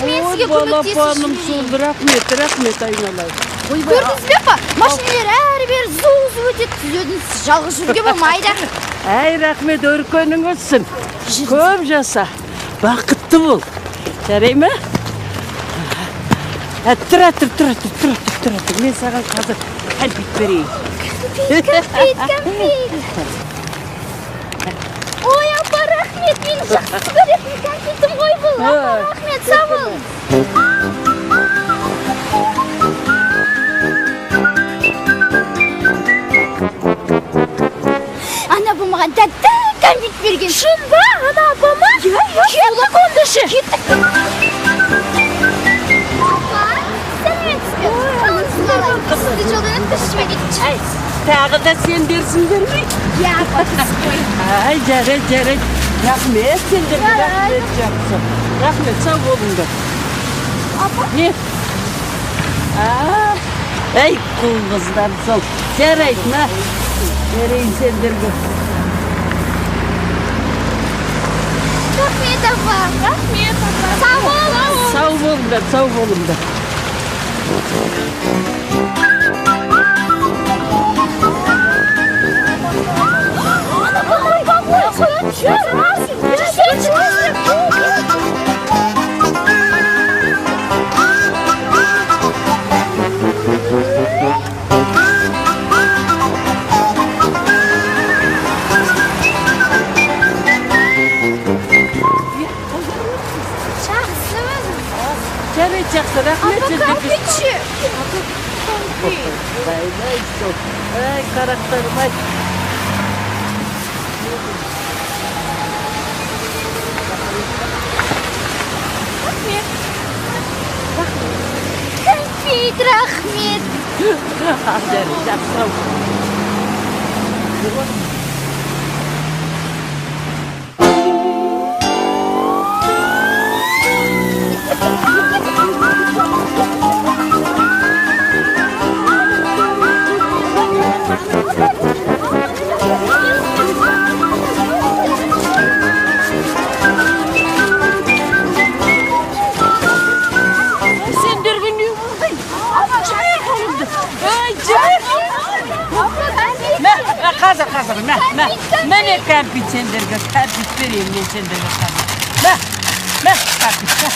Мен сізге көмектесіп Балапаным сол, рахмет, рахмет айналайын. Көрдіңіз бе, апа? Машиналар әрі-бері зу-зу өтеді. Сіз өзіңіз жалғыз жүруге болмайды. Әй, рахмет, өркенің өссін. Көп жаса, бақытты бол. Жарай ма? Тұра тұр, тұра тұр, тұра тұр, тұра тұр. Мен саған қазір кәмпит берейін. Кәмпит, кәмпит, кәмпит. Ой, апа, рахмет, менің жақсы көретін кәмпитім ғой бұл. Апа, рахмет, сау болыңыз. Ана бұл маған тәтті кәмпит берген. Шын ба? Ана апа ма? Иә, иә. Кеттік онда ше. Кеттік. Апа, сәлеметсіз бе? Қалыңыз қалай? Сізді жолдан өткізіп жіберейінші. Әй, тағы да сендерсіңдер ме? Иә, апа, біз қой. Ай, жарайды, жарайды. Рахмет сендерге, рахмет, жақсы. Рахмет, сау болыңдар. Апа? Не? Әй, қу қыздар сол. Жарайды, мә. Берейін сендерге. Рахмет, апа. Рахмет, апа. Сау болыңыз. Сау болыңдар, сау болыңдар. Жарайды, жақсы, рахмет Апа, сендерге. кәмпитші. Ай, сол. Ай, қарақтарым, ай. Рахмет. Кәмпит, рахмет. Жарайды, жақсы, сау бол. Сендерге не болды? Жібер қолымды. Ай, жібер. Мә, қазір, қазір, мә, мә. Міне кәмпит сендерге, кәмпит берейін мен сендерге қазір. Мә, мә, кәмпит, мә.